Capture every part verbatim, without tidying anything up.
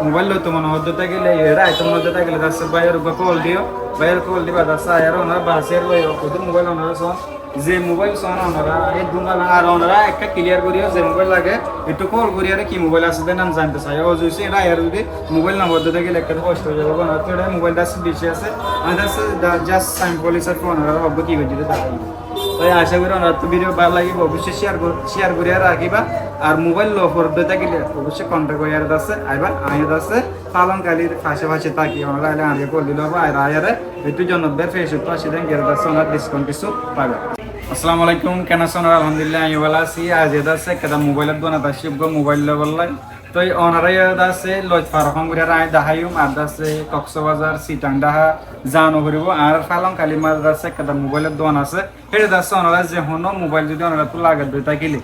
Mobáil loito mone hoódde tákile, eçé aito mone hoódde tákile, dase báiyor uggúa kól diyo, báiyor kól diba, dase aiyóre onora basiyóre loi, hoddúr mobáil onora soón, ze mobáil soón onora, e duna ar onora ekká kiliyar goríyo, ze mobáil lage, ettú kól goríyore ki mobáil asé de nam zainto saiyó, o zodi eçé aiyóre zodi mobáil no hoódde tákile ekká hosto ói zaibo, onora tó eçé mobáil dase beci asé, añí dase da-, just sample hísafe onorare hoggúa ki goijjí de dahái. Toi acá gorí onorattú video bála lagibo, oboicce share gor-, share gorí rakíba. Ar mobáil loi foredde tákile oboicce contact gorí ar dase aiba, añí dase Falong Kalir face face táki, onora aile añáre kól dile óibo, ar aiyóre ettú Jonnot báiyor page ottú aiccí de gere dase onora discount kissú faiba. Assalamu alaikum, ken asó onora? Alhamdulillah, añí bála así. Aijja dase ekkán mobáilor duanot aiccí, uggúa mobáil loibolla. Toi onora yó dase loit faro hom gorí añí daháiyum, ar dase Cox's Bazar, Sitang, Dhaha, zaa no foribo, añárar Falong Kalir mazé dase ekkán mobáilor duan asé. Héçe dase onora ze honó mobáil zodi onorattú lage de tákile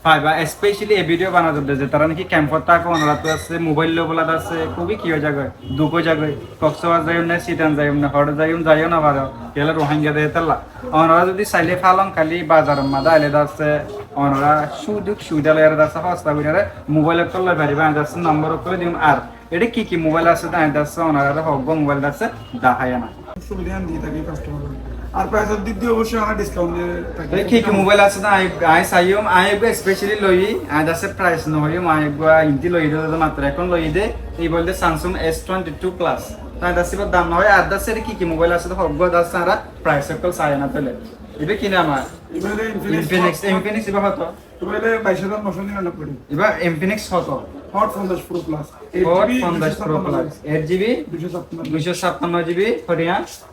faiba, especially e video banadde ze tará niki camp ot táko, onorattú dase mobáil loibolla dase kúbi ki ói zagói, duk ói zagói, Cox's Bazar zaiyum né, Sitang zaiyum né, hoçé zaiyum, zaiyó no faro, kiyólla Rohingya de hétolla. Onora zodi saile Falong Kali bazaror mazé aile dase onora sujug subida loiyóre dase hosta goríyore mobáil ókkol loi fariba, añí dase nombor ókkol diyum. Ar eçé ki ki mobáil asé de añí dase onorare hoggúa mobáil dase daháiyana. Subida aní di táki customer ore. Ar price or dik di oboicce añára discount di táki. Te ki ki mobáil asé de añí, añí saiyum, añí eggúa specially loiyí, añí dase price no hoiyum, añí eggúa inti loiyí de, de matro ehón loiyí de, ibá óilde Samsung S twenty-two Plus. Te añí dase ibár dam no hoi, ar dase eçé ki ki mobáil asé de hoggúa dase añára price ókkol saiyana tóile. Ibá ki nam ar? Ibá óilde Infinix. Infinix, Infinix ibá hoto? Ibá óilde baic házar noshó niranobboi. Ibá Infinix hoto? Hot fonzaic Pro Plus. Hot fonzaic Pro Plus. Eight GB? Duicó sappanno. Duicó sappanno GB, hoto?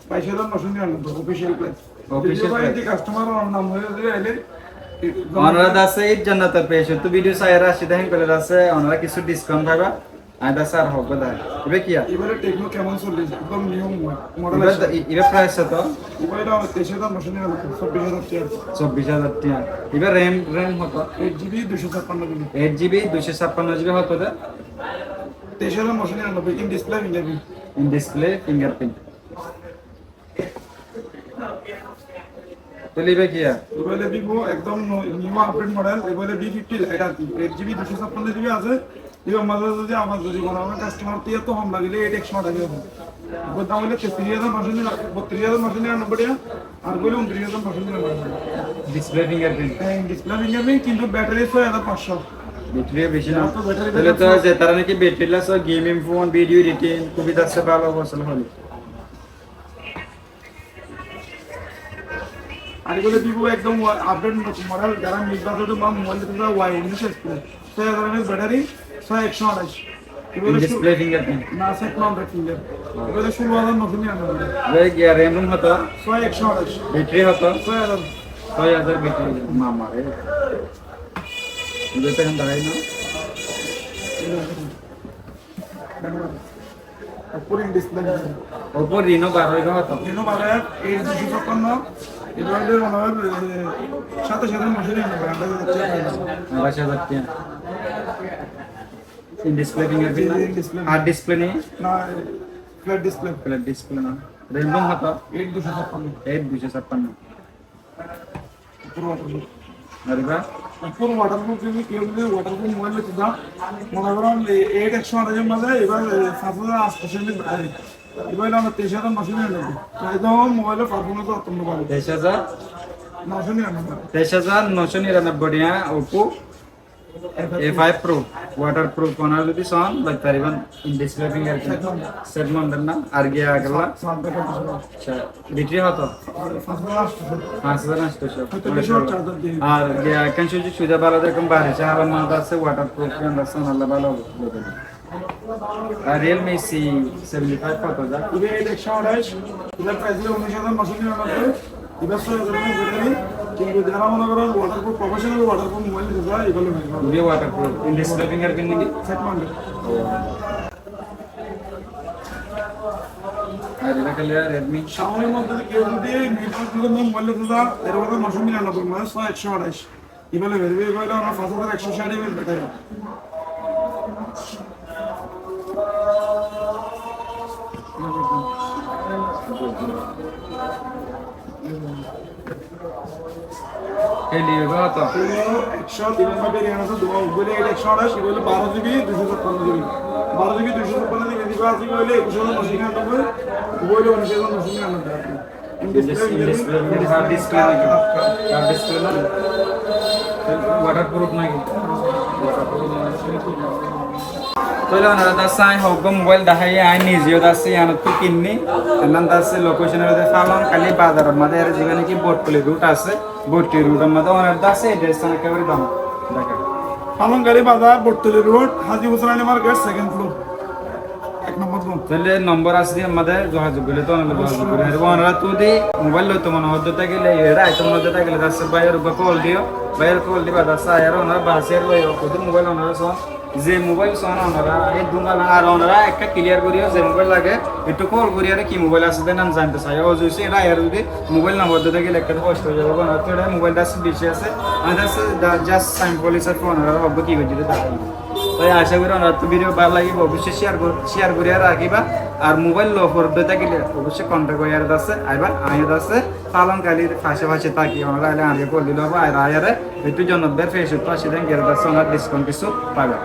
Baic házar noshó niranobboi, official price. Official price. Customer or nam hoi de aile, onora dase Eid Jannator page ottú video saiyóre aiccí de héngolla dase, onora kissú discount faiba. Añí dase ar hoggúa dahái. Ibá ki ar? Ibá Tecno Camon chollic, ekdom new mo-, model ibá asé. Da-, i-, ibá price hoto? Ibá óilde teic házar noshó niranobboi, cobbic házar tiya. Cobbic házar tiya. Ibá RAM, RAM hoto? Eight GB, duicó sappanno GB. Eight GB, duicó sappanno GB hoto de? Teic házar noshó niranobboi, in display fingerprint. In display fingerprint. Tóile ibá ki ar? Ibá óilde Vivo, ekdom no-, new update model, ibá óilde V fifty Lite ar ki. Eight GB, duicó sappanno GB asé, ibár mazé zodi abar zodi mone hoó customer ottu hom lagile, eight ekcó aঠাশ asé. Ibár dam óilde tettiric házar noshó nira-, botiric házar noshó niranobboi tiya, ar óilde ঊনত্রিশ হাজার নয়শো নিরানব্বই টাকা। Display fingerprint. Há, display fingerprint, kintu battery sóy házar fañscó. Battery beci na? Tóile to ze tará niki battery loss, gaming phone, video editing, kúbi dase bála fosol óibo. Ar ibá óilde Vivo ekdom wa-, update model, zará mid budget or mobile nito só, Y উনিশ S Pro. Sóy házar mAh battery, sóy ekcó aঠাশ. Ibá óilde display fingerprint? Na, só ekcó aঠাশ finger. Ibá óilde cúlo házar noshó niranobboi. Ibá ki RAM ROM hoto? Sóy ekcó aঠাশ. Battery hoto? Sóy házar. Sóy házar battery. Mama re. Ibá to ehón dahái na. Oppo Reno display. Oppo Reno baró, ibá hoto? Reno baró, eight duicó sappanno, ibá óilde mone hoó, e, সাতাশ হাজার নয়শো নিরানব্বই, আঠাশ হাজার টাকা। আঠাশ হাজার টাকা। In display fingerprint na? In display. Ar display nai? Na, flat display. Flat display na. RAM ROM hoto? Eight duicó sappanno. Eight duicó sappanno. Oppo waterproof. Ar ibá? Oppo waterproof, zodi keu zodi waterproof mobile loito só, mone goró, e, eight ekcó aঠাশ or mazé, ibá, e, fañs házar añctó battery. Ibá óilde añárar teic házar noshó niranobboi. Prai to mobile or performance ottonto bála. Teic házar? Noshó niranobboi. Teic házar noshó niranobboi tiya, Oppo. A five Pro, waterproof, onora zodi son, loi fariban, in display fingerprint. Set mount na, ar giya agella? Acha, battery hoto? Fañs házar añctó. Ar giya ekkán sujug subida bála de, ekkán baric or halar maze asé, waterproof, ekkán asé, Allah bála hoibo. Ar Realme C seventy five hoto za? Ibá eight ekcó aঠাশ, ibá price óilde ঊনিশ হাজার নয়শো নিরানব্বই, ibá sóy házar mAh battery, kintu zará mone goró waterproof, professional waterproof mobile nito só, ibá loi fariba. Ibá waterproof, in display fingerprint niki? Set mount. Ar ibá kiyá Redmi? Xiaomi model keu zodi mid budget or mobile nito só, তেরো হাজার নয়শো নিরানব্বই, mane sóy ekcó aঠাশ. Ibá loi fariba, ibá óilde añárar fañs házar ekcó cáith mAh battery. Helio ibá hoto? Helio ekcó tin mAh battery asé, ibá óilde eight ekcó aঠাশ, ibá óilde baró GB, duicó sappanno GB. বারো থেকে দুইশো ছাপ্পান্ন দিকে দিবা আছে কি হইলে একুশ হাজার নশো নিরানব্বই, উভয় হইলে উনিশ হাজার নশো নিরানব্বই। Display, display, display, display, display. Waterproof naki? Waterproof naki? Tóile onora dase añí hoggwá mobile dahái, añí nize dase iyanottu kinní. Ennan dase location ore de Palongkali bazar or maze, er zigane ki Botoli road ase, Botoli road or maze onora dase address an ekkebare dam. Palongkali bazar, Botoli road, Haji Hussain Ali market, second floor. Ek nombor dun. Tóile nombor asé de, ammáde zogazog goille to onora zogazog gorí faribo. Onora zodi mobile loito mone hoó de tákile, ere aito mone hoó de tákile, dase báiyor uggwá call diyo, báiyor call diba, dase aiyóre onora basi ar loi, hoddúr mobile onora son, ze mobile son onora, e dun ar onora ekka clear goríyo, ze mobile lage, ettu call gorí ere ki mobile asé de nam zante sai, o zodi ere aiyóre zodi mobile nombor de tákile ekka hosto ói zaibo, onora to ere mobile dase beci asé, ar dase da-, just sample hísabe onora hoó ki goijjé de tákile. Toi acá gorí onora video bála lagibo, oboicce share gor-, share gorí rakiba. Ar mobile loi forobbi tákile oboicce contact gorí dase aiba, añí dase Palongkalir fase fase táki, onora aile añáre call dile óibo, ar aiyóre ettu zonot ber Facebook page den gele dase onora discount kessú faiba.